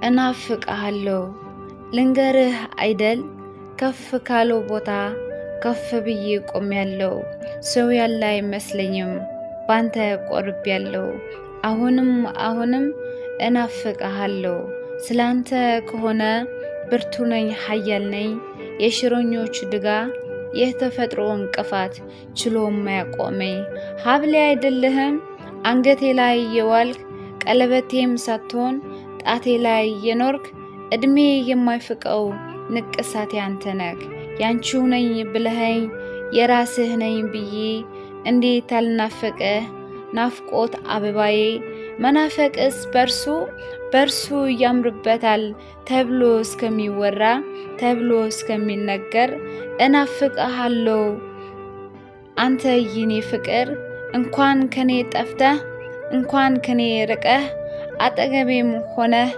እናፍቅሃለሁ። ልንገርህ አይደል፣ ከፍ ካለው ቦታ ከፍ ብዬ ቆሜያለሁ። ሰው ያለ አይመስለኝም ባንተ ቆርቤያለሁ። አሁንም አሁንም እናፍቅሃለሁ። ስላንተ ከሆነ ብርቱ ነኝ ኃያል ነኝ። የሽረኞች ድጋ የተፈጥሮ እንቅፋት ችሎ የማያቆመኝ። ሀብሌ አይደለህም አንገቴ ላይ የዋልክ፣ ቀለበቴም ሳትሆን ጣቴ ላይ የኖርክ፣ እድሜ የማይፍቀው ንቅሳቴ አንተ ነህ። ያንቺው ነኝ ብለኸኝ የራስህ ነኝ ብዬ እንዴት አልናፈቀህ ናፍቆት አበባዬ። መናፈቅስ በእርሱ በእርሱ ያምርበታል ተብሎ እስከሚወራ ተብሎ እስከሚነገር እናፍቅሃለሁ። አንተ የኔ ፍቅር እንኳን ከኔ ጠፍተህ እንኳን ከኔ ርቀህ አጠገቤም ሆነህ